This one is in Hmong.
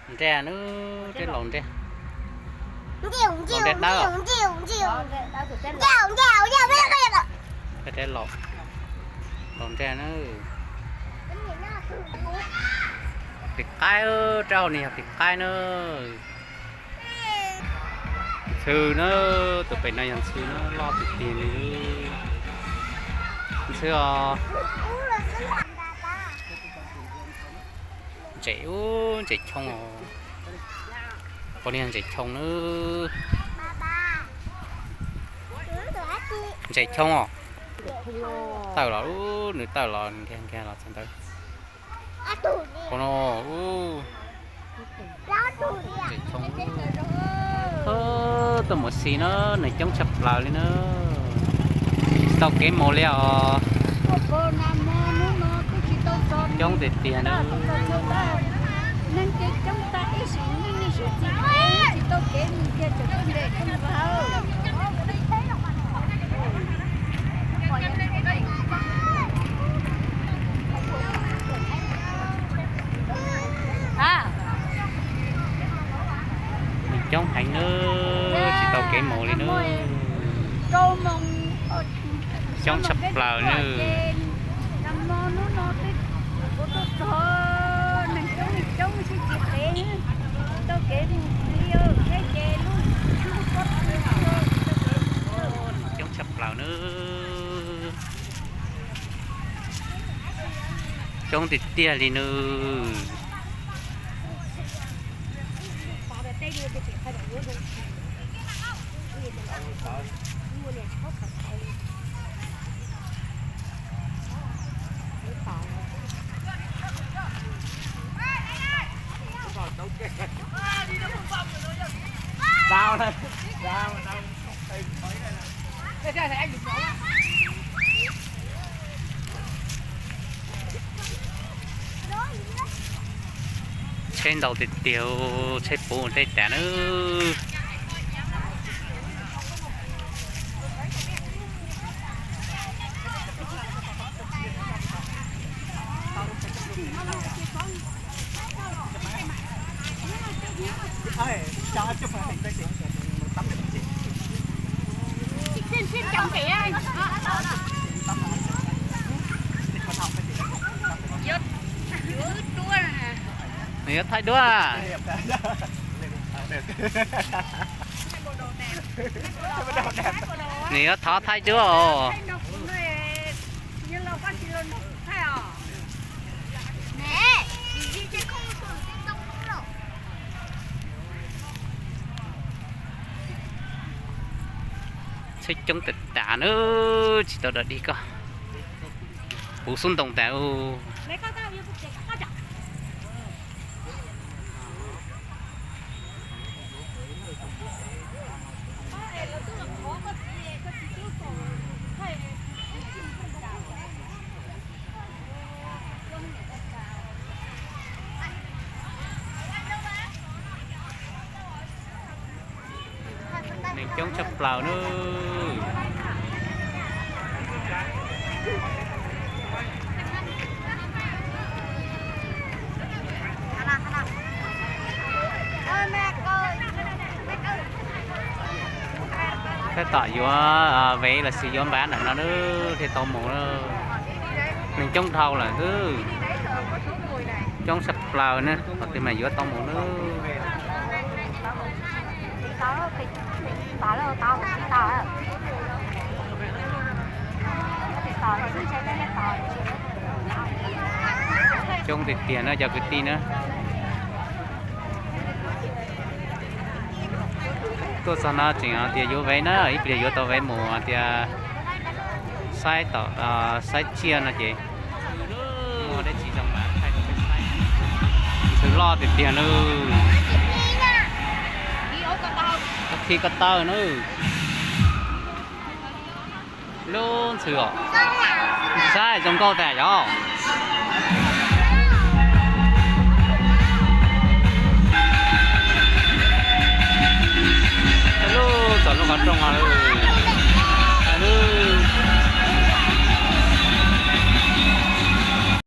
Nraj na, tej laus nraj, laus nraj dawb. Tej laus, laus nraj na. Pim qaib, rau hauv no yog pim qaib na. Ntxhw na, tus pem no yog ntxhw na, loj tiag tiag li. Ntxhw os. Ntses ub, ntses choo os. Puav leej yog ntses choo na. Ntses choo os. Tawm los, nws tawm los nkag nkag los txog ntawd. Ub no, ntses choo. Tuaj mus xi na, neeg coob tshaj plaws li na. Tsis tau kev mus li os. Coob tiag tiag na. Neeg coob heev na, tsis tau kev mus li na. Coob tshaj plaws na. Coob tshaj plaws na. Coob tiag tiag li nws. Tsheb ntau tiag tiag, tsheb puv tej tas na. Nws yuav thaij duab. Nws yuav thov thaij duab os. Tsheb coob tas tas na, tsis tau dog dig koj. Puv xub ntoo tas. Neeg coob tshaj plaws na. Tab tom yuav vev los sis yuav npab ntawm no na, thiaj tau mus. Neeg coob dhau lawm xwb. Coob tshaj plaws na, qhov twg mas yuav tau mus na. Coob tiag tiag na cov kwv tij na. Tuaj txog no tseem hais tias yuav vev na, ib pliag yuav tau vev mus tias saib tom, saib tsiaj no ces muaj dab tsi zoo mas thaij rau peb saib. Ntxhw loj tiag tiag nawb. Khi ko taw nawb. Lub ntxhw os. Saib zoo nkauj tas yog.